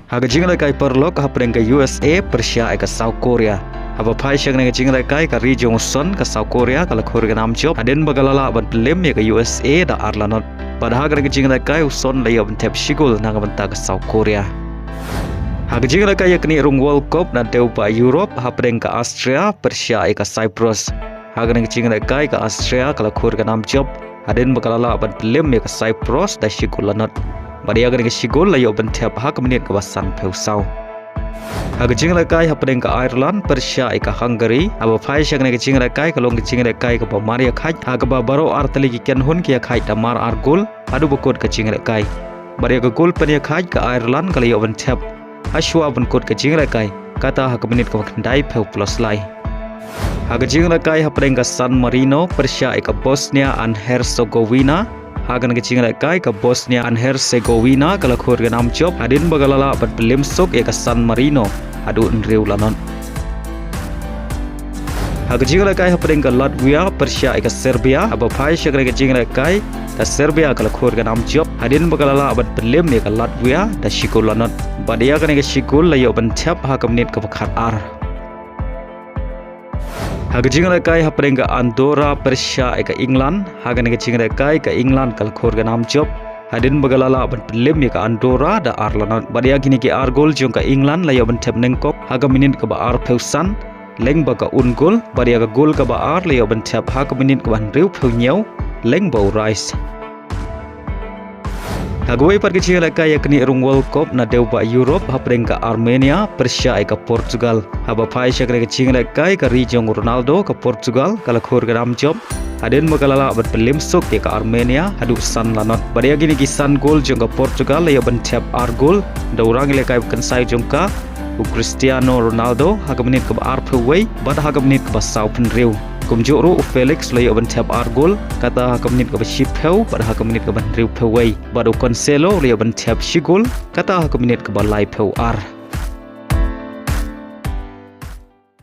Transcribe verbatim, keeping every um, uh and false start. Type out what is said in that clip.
Ha ka jinglehkai paralok hapdeng ka U S A pyrshah ïa ka South Korea. Haba phai sha kane ka jinglehkai, ka ri jong u Son ka South Korea ka la khur ïa ka nam jop hadien ba ka la lah ban pynliem ïa ka U S A da ar lanot. Bad ha kane ka jinglehkai u Son la ïoh ban thep shi gol na ka bynta ka South Korea. Ha ka jinglehkai ïaknieh rung World Cup naduh ba Europe hapdeng ka Austria pyrshah ïa ka Cyprus. Ha kane ka jinglehkai ka Austria ka la khur ïa ka nam jop hadien ba ka la lah ban pynliem ïa ka Cyprus da shi gol lanot. Bad ïa kane ka shi gol la ïoh ban thep ha ka minit kaba sanphew saw. Ha ka jinglehkai hapdeng ka Ireland pyrshah ïa ka Hungary, haba phai sha kane ka jinglehkai ka long ka jinglehkai kaba mar ïa khaid, ha kaba baroh ar tylli ki kynhun ki ïa khaid da mar ar gol haduh ba kut ka jinglehkai. Bad ïa ka gol pynïakhaid ka Ireland ka la ïoh ban thep ha shuwa ban kut ka jinglehkai, kata ha ka minit kaba khyndaiphew plus lai. Ha ka jinglehkai hapdeng ka San Marino pyrshah ïa ka Bosnia and Herzegovina. Ha kane ka jinglehkai ka Bosnia and Herzegovina ka la khur ïa ka nam jop hadien ba ka la lah ban pynliem suk ïa ka San Marino haduh hynriew lanot. Ha ka jinglehkai hapdeng ka Latvia pyrshah ïa ka Serbia, haba phai sha kane ka jinglehkai ka Serbia ka la khur ïa ka nam jop hadien ba ka la lah ban pynliem ïa ka Latvia da shi gol lanot. Bad ïa kane ka shi gol la ïoh ban thep ha ka minit kaba khatar. Ha ka jinglehkai hapdeng ka Andorra pyrshah ïa ka England. Ha kane ka jinglehkai ka England ka la khur ïa ka nam jop hadien ba ka la lah ban pynliem ïa ka Andorra da ar lanot. Bad ïa kine ki ar gol jong ka England la ïoh ban thep nyngkong ha ka minit kaba arphew san lyngba ka Un Gol, bad ïa ka gol kaba ar la ïoh ban thep ha ka minit kaba hynriewphew hynñiew lyngba u Rice. Ha kawei pat ka jinglehkai ïaknieh rung World Cup naduh ba Europe hapdeng ka Armenia pyrshah ïa ka Portugal. Haba phai sha kane ka jinglehkai ka ri jong u Ronaldo ka Portugal ka la khur ïa ka nam jop hadien ba ka la lah ban pynliem suk ïa ka Armenia haduh san lanot. Bad ïa kine ki san gol jong ka Portugal la ïoh ban thep ar gol da u rangïalehkai ba kynsai jong ka, u Cristiano Ronaldo ha ka minit kaba arphew wei bad ha ka minit kaba sawphew hynriew. Kumjuh ruh u Felix la ïoh ban thep ar gol, kata ha ka minit kaba shiphew bad ha ka minit kaba hynriewphew wei. Bad u Cancelo la ïoh ban thep shi gol, kata ha ka minit kaba laiphew ar.